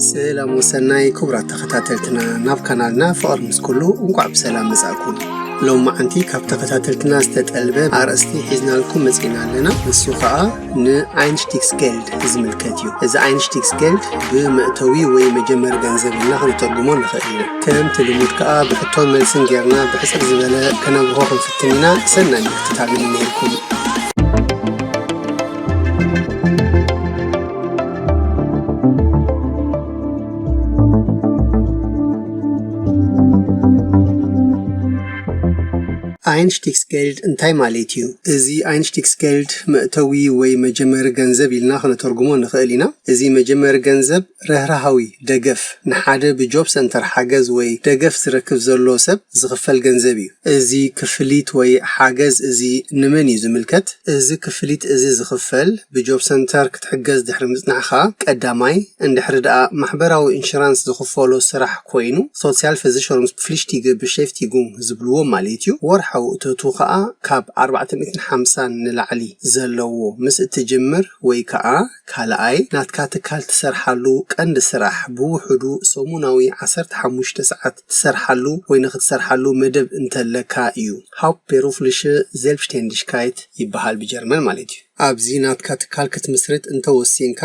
ሰላም ወሰናይ ክቡራት ተኸታተልትና፣ ናብ ካናልና ፍቕሪ ምስ ኩሉ እንቋዕ ብሰላም መጻእኩም። ሎማዓንቲ ካብ ተኸታተልትና ዝተጠልበ ኣርእስቲ ሒዝናልኩም መጺና ኣለና። ንሱ ኸኣ ንኣይንሽቲክስ ጌልድ ዝምልከት እዩ። እዚ ኣይንሽቲክስ ጌልድ ብመእተዊ ወይ መጀመሪ ገንዘብ ኢልና ክንተርጉሞ ንኽእል ኢና። ከምቲ ልሙድ ከኣ ብሕቶን መልስን ጌርና ብሕጽር ዝበለ ከነብርሆ ክንፍትን ኢና። ሰናይ ምክትታል ይምነየልኩም። ኣይንሽቲክስ ጌልድ እንታይ ማለት እዩ? እዚ ኣይንሽቲክስ ጌልድ መእተዊ ወይ መጀመሪ ገንዘብ ኢልና ክነተርጉሞ ንኽእል ኢና። እዚ መጀመሪ ገንዘብ ርህራሃዊ ደገፍ፣ ንሓደ ብጆብ ሰንተር ሓገዝ ወይ ደገፍ ዝረክብ ዘሎ ሰብ ዝኽፈል ገንዘብ እዩ። እዚ ክፍሊት ወይ ሓገዝ እዚ ንመን እዩ ዝምልከት? እዚ ክፍሊት እዚ ዝኽፈል ብጆብ ሰንተር ክትሕገዝ ድሕሪ ምጽናሕኻ ቀዳማይ፣ እንድሕሪ ደኣ ማሕበራዊ ኢንሹራንስ ዝኽፈሎ ስራሕ ኮይኑ፣ ሶሲያል ፌሲሸርምስ ፕሊሽቲገ ብሼፍቲጉንግ ዝብልዎ ማለት እዩ። ወርሓዊ እቶቱ ኸኣ ካብ ኣርባዕተ ሚእትን ሓምሳን ንላዕሊ ዘለዎ ምስ እትጅምር ወይ ከኣ ካልኣይ ናትካ ትካል ትሰርሓሉ ቀንዲ ስራሕ ብውሕዱ ሰሙናዊ ዓሰርተ ሓሙሽተ ሰዓት ትሰርሓሉ ወይ ንኽትሰርሓሉ መደብ እንተለካ እዩ። ሃውፕቤሩፍሊሸ ዜልብስሽቴንዲሽካይት ይበሃል ብጀርመን ማለት እዩ። ኣብዚ ናትካ ትካል ክትምስርት እንተወሲንካ፣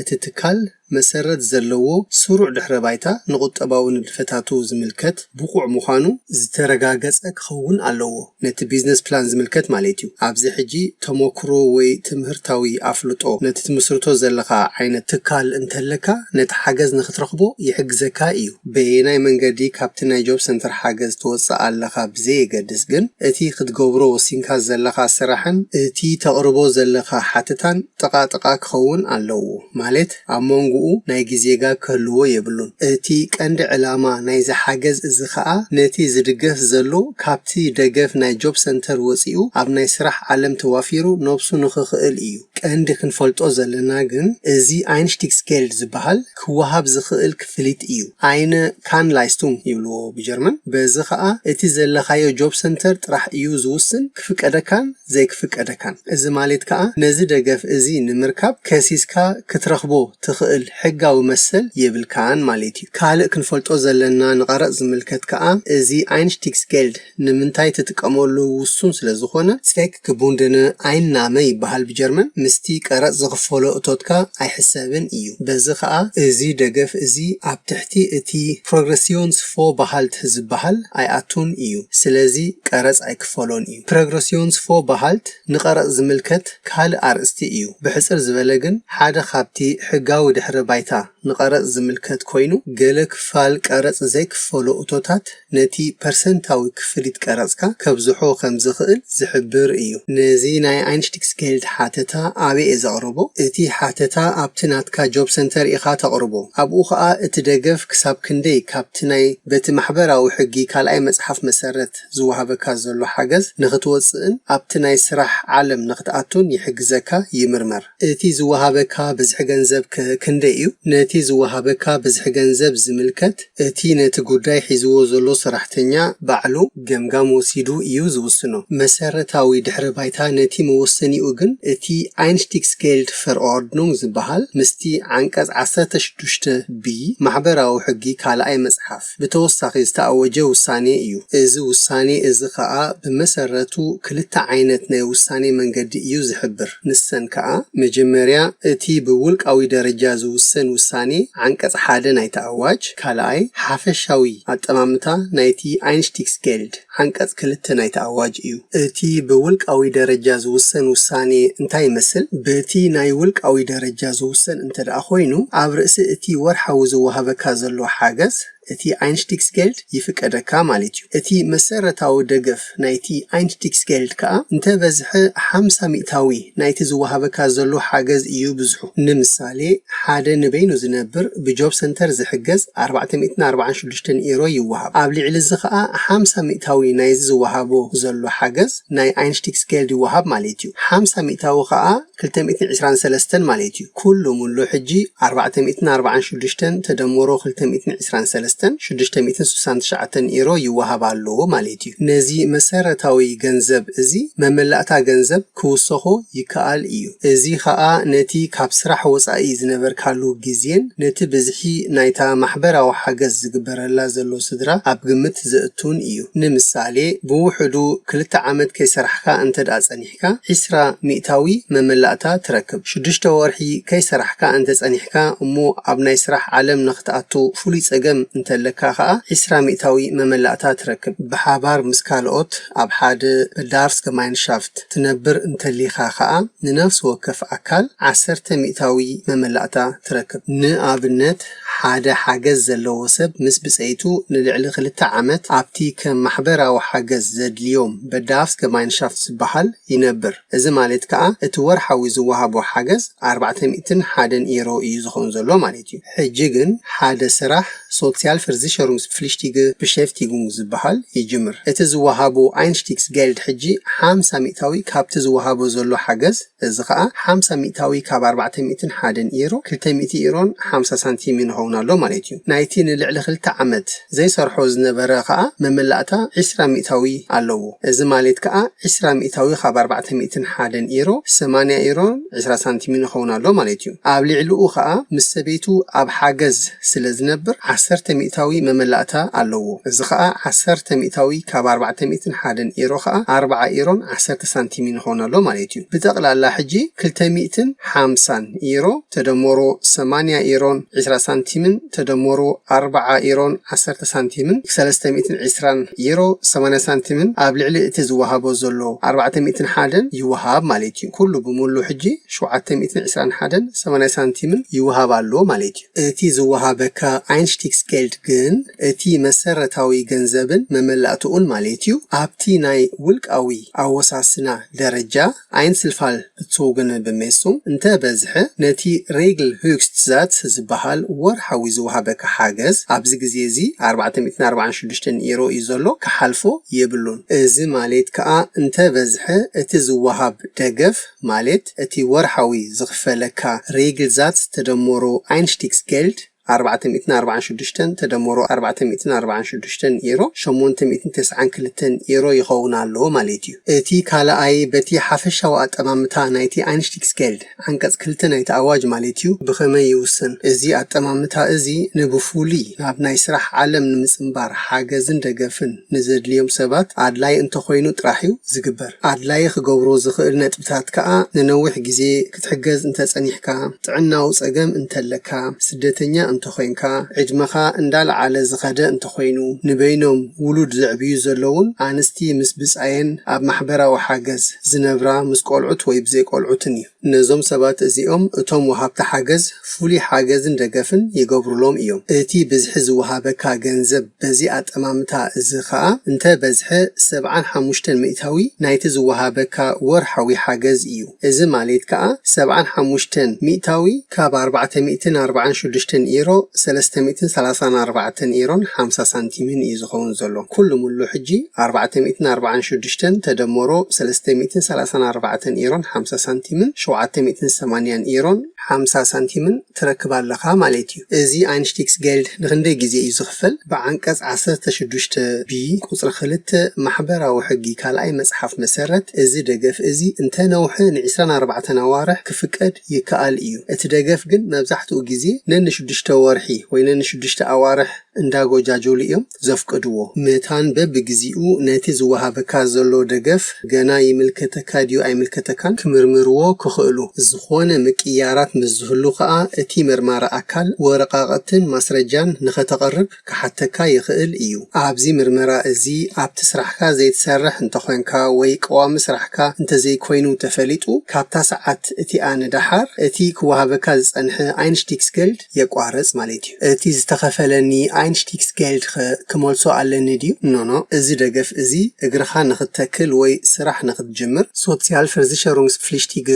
እቲ ትካል መሰረት ዘለዎ ስሩዕ ድሕረ ባይታ ንቁጠባዊ ንድፈታቱ ዝምልከት ብቑዕ ምዃኑ ዝተረጋገጸ ክኸውን ኣለዎ። ነቲ ቢዝነስ ፕላን ዝምልከት ማለት እዩ። ኣብዚ ሕጂ ተመክሮ ወይ ትምህርታዊ ኣፍልጦ ነቲ ትምስርቶ ዘለኻ ዓይነት ትካል እንተለካ፣ ነቲ ሓገዝ ንኽትረኽቦ ይሕግዘካ እዩ። በየናይ መንገዲ ካብቲ ናይ ጆብ ሰንተር ሓገዝ ትወጽእ ኣለኻ ብዘየገድስ ግን፣ እቲ ክትገብሮ ወሲንካ ዘለኻ ስራሕን እቲ ተቕርቦ ዘለኻ ሓተታን ጥቓ ጥቓ ክኸውን ኣለዎ። ማለት ኣብ መንጎኡ ናይ ግዜ ጋግ ክህልዎ የብሉን። እቲ ቀንዲ ዕላማ ናይዚ ሓገዝ እዚ ኸኣ ነቲ ዝድገፍ ዘሎ ካብቲ ደገፍ ናይ ጆብ ሰንተር ወጺኡ ኣብ ናይ ስራሕ ዓለም ተዋፊሩ ነብሱ ንኽኽእል እዩ። ቀንዲ ክንፈልጦ ዘለና ግን እዚ ኣይንሽቲክስ ጌልድ ዝበሃል ክወሃብ ዝኽእል ክፍሊት እዩ። ኣይነ ካን ላይስቱንግ ይብልዎ ብጀርመን። በዚ ኸኣ እቲ ዘለኻዮ ጆብ ሰንተር ጥራሕ እዩ ዝውስን ክፍቀደካን ዘይክፍቀደካን። እዚ ማለት ከኣ ነዚ ደገፍ እዚ ንምርካብ ከሲስካ ክትረኽቦ ትኽእል ሕጋዊ መሰል የብልካን ማለት እዩ። ካልእ ክንፈልጦ ዘለና ንቐረጽ ዝምልከት ከኣ እዚ ኣይንሽቲክስ ጌልድ ንምንታይ ትጥቀመሉ ውሱን ስለ ዝኾነ፣ ዜክ ግቡንድነ ኣይንናመ ይበሃል ብጀርመን፣ ምስቲ ቀረጽ ዝኽፈሎ እቶትካ ኣይሕሰብን እዩ። በዚ ኸኣ እዚ ደገፍ እዚ ኣብ ትሕቲ እቲ ፕሮግረሲዮንስ ፎ ባሃልት ዝበሃል ኣይኣቱን እዩ። ስለዚ ቀረጽ ኣይክፈሎን እዩ። ፕሮግረሲዮንስ ፎ ባሃልት ንቐረጽ ዝምልከት ካልእ ኣርእስቲ እዩ። ብሕጽር ዝበለ ግን፣ ሓደ ካብቲ ሕጋዊ ድሕረ ባይታ ንቐረጽ ዝምልከት ኮይኑ፣ ገለ ክፋል ቀረጽ ዘይክፈሎ እቶታት ነቲ ፐርሰንታዊ ክፍሊት ቀረጽካ ከብዝሖ ከም ዝኽእል ዝሕብር እዩ። ነዚ ናይ ኣይንሽቲክስ ጌልድ ሓተታ ኣበይ እየ ዘቕርቦ? እቲ ሓተታ ኣብቲ ናትካ ጆብ ሰንተር ኢኻ ተቕርቦ። ኣብኡ ኸኣ እቲ ደገፍ ክሳብ ክንደይ ካብቲ ናይ በቲ ማሕበራዊ ሕጊ ካልኣይ መጽሓፍ መሰረት ዝወሃበካ ዘሎ ሓገዝ ንኽትወጽእን ኣብቲ ናይ ስራሕ ዓለም ንኽትኣቱን ይሕግዘካ ይምርመር። እቲ ዝወሃበካ ብዝሒ ገንዘብ ከ ክንደይ እዩ? ነቲ ዝወሃበካ ብዝሒ ገንዘብ ዝምልከት፣ እቲ ነቲ ጉዳይ ሒዝዎ ዘሎ ሰራሕተኛ ባዕሉ ገምጋም ወሲዱ እዩ ዝውስኖ። መሰረታዊ ድሕረ ባይታ ነቲ መወሰኒኡ ግን እቲ ኣይንሽቲክስ ጌልድ ፈርኦርድኑንግ ዝበሃል ምስቲ ዓንቀጽ ዓሰርተ ሽዱሽተ ቢ ማሕበራዊ ሕጊ ካልኣይ መጽሓፍ ብተወሳኺ ዝተኣወጀ ውሳኔ እዩ። እዚ ውሳኔ እዚ ኸኣ ብመሰረቱ ክልተ ዓይነት ናይ ውሳኔ መንገዲ እዩ ዝሕብር። ንሰን ከኣ፣ መጀመርያ፣ እቲ ብውልቃዊ ደረጃ ዝውሰን ውሳኔ፣ ዓንቀጽ ሓደ ናይቲ ኣዋጅ፣ ካልኣይ፣ ሓፈሻዊ ኣጠማምታ ናይቲ ኣይንሽቲክስ ጌልድ፣ ዓንቀጽ ክልተ ናይቲ ኣዋጅ እዩ። እቲ ብውልቃዊ ደረጃ ዝውሰን ውሳኔ እንታይ ይመስል? በቲ ናይ ውልቃዊ ደረጃ ዝውሰን እንተ ደኣ ኮይኑ፣ ኣብ ርእሲ እቲ ወርሓዊ ዝወሃበካ ዘሎ ሓገዝ፣ እቲ ኣይንሽቲክስ ጌልድ ይፍቀደካ ማለት እዩ። እቲ መሰረታዊ ደገፍ ናይቲ ኣይንሽቲክስ ጌልድ ከኣ እንተበዝሐ ሓምሳ ሚእታዊ ናይቲ ዝወሃበካ ዘሎ ሓገዝ እዩ ብዝሑ። ንምሳሌ፣ ሓደ ንበይኑ ዝነብር ብጆብ ሰንተር ዝሕገዝ ኣርባዕተ ሚእትን ኣርባዓን ሽዱሽተን ኤሮ ይወሃብ። ኣብ ልዕሊ እዚ ከኣ ሓምሳ ሚእታዊ ናይዚ ዝወሃቦ ዘሎ ሓገዝ ናይ ኣይንሽቲክስ ጌልድ ይወሃብ ማለት እዩ። ሓምሳ ሚእታዊ ከኣ ክልተ ሚእትን ዕስራን ሰለስተን ማለት እዩ። ኩሉ ሙሉ ሕጂ ኣርባዕተ ሚእትን ኣርባዓን ሽዱሽተን ተደምሮ ክልተ ሚእትን ዕስራን ሰለስተን። ሸሞንተ ሽዱሽተ ሚእትን ስሳን ትሽዓተን ኢሮ ይወሃብ ኣሎ ማለት እዩ። ነዚ መሰረታዊ ገንዘብ እዚ መመላእታ ገንዘብ ክውሰኾ ይከኣል እዩ። እዚ ኸኣ ነቲ ካብ ስራሕ ወጻኢ ዝነበርካሉ ግዜን ነቲ ብዝሒ ናይታ ማሕበራዊ ሓገዝ ዝግበረላ ዘሎ ስድራ ኣብ ግምት ዘእቱን እዩ። ንምሳሌ፣ ብውሕዱ ክልተ ዓመት ከይሰራሕካ እንተ ደኣ ጸኒሕካ፣ ዒስራ ሚእታዊ መመላእታ ትረክብ። ሽዱሽተ ወርሒ ከይሰራሕካ እንተ ጸኒሕካ እሞ ኣብ ናይ ስራሕ ዓለም ንኽትኣቱ ፍሉይ ጸገም እንተለካ ኸኣ፣ ዒስራ ሚእታዊ መመላእታ ትረክብ። ብሓባር ምስ ካልኦት ኣብ ሓደ በዳርስገማይንሻፍት ትነብር እንተሊኻ ኸኣ፣ ንነፍሲ ወከፍ ኣካል ዓሰርተ ሚእታዊ መመላእታ ትረክብ። ንኣብነት፣ ሓደ ሓገዝ ዘለዎ ሰብ ምስ ብጸይቱ ንልዕሊ ክልተ ዓመት ኣብቲ ከም ማሕበራዊ ሓገዝ ዘድልዮም በዳርስገማይንሻፍት ዝበሃል ይነብር። እዚ ማለት ከኣ እቲ ወርሓዊ ዝወሃቦ ሓገዝ ኣርባዕተ ሚእትን ሓደን ኢሮ እዩ ዝኸውን ዘሎ ማለት እዩ። ሕጂ ግን ሓደ ስራሕ ሶሲያል ቨርሲሸሩንግስፕሊሽቲገ ብሸፍቲጉንግ ዝበሃል ይጅምር። እቲ ዝወሃቦ ኣይንሽቲክስ ጌልድ ሕጂ ሓምሳ ሚእታዊ ካብቲ ዝወሃቦ ዘሎ ሓገዝ፣ እዚ ኸኣ ሓምሳ ሚእታዊ ካብ ኣርባዕተ ሚእትን ሓደን ኢሮ፣ ክልተ ሚእቲ ኢሮን ሓምሳ ሳንቲምን ይኸውን ኣሎ ማለት እዩ። ናይቲ ንልዕሊ ክልተ ዓመት ዘይሰርሖ ዝነበረ ኸኣ መመላእታ ዒስራ ሚእታዊ ኣለዎ። እዚ ማለት ከኣ ዒስራ ሚእታዊ ካብ ኣርባዕተ ሚእትን ሓደን ኢሮ፣ ሰማንያ ኢሮን ዒስራ ሳንቲምን ይኸውን ኣሎ ማለት እዩ። ኣብ ልዕሊኡ ኸኣ ምስ ሰበይቱ ኣብ ሓገዝ ስለ ዝነብር፣ ዓሰርተ ሚእታዊ መመላእታ ኣለዎ። እዚ ኸኣ ዓሰርተ ሚእታዊ ካብ ኣርባዕተ ሚእትን ሓደን ኢሮ ኸኣ ኣርብዓ ኢሮን ዓሰርተ ሳንቲምን ይኸውን ኣሎ ማለት እዩ። ብጠቕላላ ሕጂ ክልተ ሚእትን ሓምሳን ኢሮ ተደመሮ ሰማንያ ኢሮን ዒስራ ሳንቲምን ተደመሮ ኣርብዓ ኢሮን ዓሰርተ ሳንቲምን ሰለስተ ሚእትን ዒስራን ኢሮ ሰማንያ ሳንቲምን ኣብ ልዕሊ እቲ ዝወሃቦ ዘሎ ኣርባዕተ ሚእትን ሓደን ይወሃብ ማለት እዩ። ኩሉ ብምሉ ሕጂ ሸውዓተ ሚእትን ዕስራን ሓደን ሰማንያ ሳንቲምን ይወሃብ ኣሎ ማለት እዩ። እቲ ዝወሃበካ ኣይንሽቲክስ ጌልድ ግን እቲ መሰረታዊ ገንዘብን መመላእትኡን ማለት እዩ፣ ኣብቲ ናይ ውልቃዊ ኣወሳስና ደረጃ ኣይንስልፋል ብትውግን ብሜሱም እንተ በዝሐ፣ ነቲ ሬግል ሁክስት ዛት ዝበሃል ወርሓዊ ዝወሃበካ ሓገዝ ኣብዚ ግዜ እዚ ኣርባዕተ ሚእትን ኣርባዓን ሽዱሽተን ኢሮ እዩ ዘሎ፣ ክሓልፎ የብሉን። እዚ ማለት ከኣ እንተ በዝሐ እቲ ዝወሃብ ደገፍ ማለት እቲ ወርሓዊ ዝኽፈለካ ሬግል ዛት ተደመሮ ኣይንሽቲክስ ጌልድ ኣርባዕተ ሚእትን ኣርባዓን ሽዱሽተን ተደመሮ ኣርባዕተ ሚእትን ኣርባዓን ሽዱሽተን ኢሮ ሸሞንተ ሚእትን ተስዓን ክልተን ኢሮ ይኸውን ኣሎ ማለት እዩ። እቲ ካልኣይ በቲ ሓፈሻዊ ኣጠማምታ ናይቲ ኣይንሽቲክስ ጌልድ ዓንቀጽ ክልተ ናይቲ ኣዋጅ ማለት እዩ ብኸመይ ይውስን? እዚ ኣጠማምታ እዚ ንብፍሉይ ናብ ናይ ስራሕ ዓለም ንምጽንባር ሓገዝን ደገፍን ንዘድልዮም ሰባት ኣድላይ እንተኾይኑ ጥራሕ እዩ ዝግበር። ኣድላይ ክገብሮ ዝኽእል ነጥብታት ከኣ ንነዊሕ ግዜ ክትሕገዝ እንተጸኒሕካ፣ ጥዕናዊ ጸገም እንተለካ፣ ስደተኛ እንተኾይንካ፣ ዕድመኻ እንዳለዓለ ዝኸደ እንተኾይኑ፣ ንበይኖም ውሉድ ዘዕብዩ ዘለውን ኣንስቲ ምስ ብጻየን ኣብ ማሕበራዊ ሓገዝ ዝነብራ ምስ ቆልዑት ወይ ብዘይ ቆልዑትን እዩ። ነዞም ሰባት እዚኦም እቶም ወሃብቲ ሓገዝ ፍሉይ ሓገዝን ደገፍን ይገብሩሎም እዮም። እቲ ብዝሒ ዝወሃበካ ገንዘብ በዚ ኣጠማምታ እዚ ኸኣ እንተ በዝሐ ሰብዓን ሓሙሽተን ሚእታዊ ናይቲ ዝወሃበካ ወርሓዊ ሓገዝ እዩ። እዚ ማለት ከኣ ሰብዓን ሓሙሽተን ሚእታዊ ካብ ኣርባዕተ ሚእትን ኣርባዓን ሽዱሽተን ኢሮ ሰለስተ ሚእትን ሰላሳን ኣርባዕተን ኢሮን ሓምሳ ሳንቲምን እዩ ዝኸውን ዘሎ። ኩሉ ሙሉ ሕጂ ኣርባዕተ ሚእትን ኣርባዓን ሽዱሽተን ተደመሮ ሰለስተ ሚእትን ሰላሳን ኣርባዕተን ኢሮን ሓምሳ ሳንቲምን ሸውዓተ ሚእትን ሰማንያን ኢሮን ሓምሳ ሳንቲምን ትረክብ ኣለኻ ማለት እዩ። እዚ ኣይንሽቲክስ ጌልድ ንኽንደይ ግዜ እዩ ዝኽፈል? ብዓንቀጽ ዓሰርተ ሽዱሽተ ቢ ቁጽሪ ክልተ ማሕበራዊ ሕጊ ካልኣይ መጽሓፍ መሰረት፣ እዚ ደገፍ እዚ እንተ ነውሐ ንዒስራን ኣርባዕተን ኣዋርሕ ክፍቀድ ይከኣል እዩ። እቲ ደገፍ ግን መብዛሕትኡ ግዜ ነንሽዱሽተ ወርሒ ወይ ነንሽዱሽተ ኣዋርሕ እንዳጎጃጀሉ እዮም ዘፍቅድዎ። መታን በብግዜኡ ነቲ ዝወሃበካ ዘሎ ደገፍ ገና ይምልከተካ ድዩ ኣይምልከተካን ክምርምርዎ ክኽእሉ። ዝኾነ ምቅያራት ምስ ዝህሉ ከኣ እቲ መርማሪ ኣካል ወረቓቕትን ማስረጃን ንኸተቕርብ ክሓተካ ይኽእል እዩ። ኣብዚ ምርመራ እዚ ኣብቲ ስራሕካ ዘይትሰርሕ እንተኾንካ ወይ ቀዋሚ ስራሕካ እንተዘይኮይኑ ተፈሊጡ፣ ካብታ ሰዓት እቲኣ ንደሓር እቲ ክወሃበካ ዝጸንሐ ኣይንሽቲክስ ጌልድ የቋርጽ ማለት እዩ። እቲ ዝተኸፈለኒ ኣይንሽቲክስ ጌልድ ኸ ክመልሶ ኣለኒ ድዩ? ኖኖ። እዚ ደገፍ እዚ እግርኻ ንኽትተክል ወይ ስራሕ ንኽትጅምር፣ ሶሲያል ቨርሲሸሩንግስፕሊሽቲገ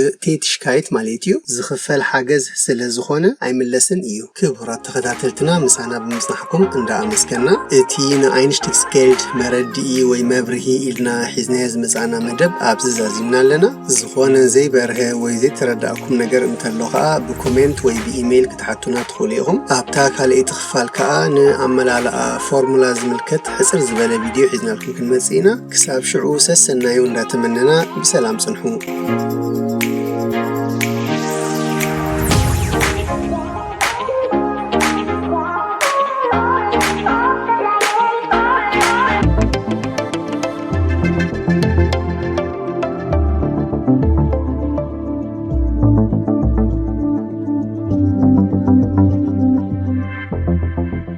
ትሽካይት ማለት እዩ። ዝኽፈል ሓገዝ ስለ ዝኾነ ኣይምለስን እዩ። ክቡራት ተኸታተልትና፣ ምሳና ብምጽናሕኩም እንዳኣመስገና፣ እቲ ንኣይንሽቲክስ ጌልድ መረድኢ ወይ መብርሂ ኢልና ሒዝናዮ ዝመጻና መደብ ኣብዚ ዛዚምና ኣለና። ዝኾነ ዘይበርሀ ወይ ዘይተረዳእኩም ነገር እንተሎ ከኣ ብኮሜንት ወይ ብኢሜይል ክትሓቱና ትኽእሉ ኢኹም። ኣብታ ካልኣይቲ ክፋል ከኣ ንኣመላልኣ ፎርሙላ ዝምልከት ሕጽር ዝበለ ቪድዮ ሒዝናልኩም ክንመጽእ ኢና። ክሳብ ሽዑ ሰሰናዩ እንዳተመነና ብሰላም ጽንሑ።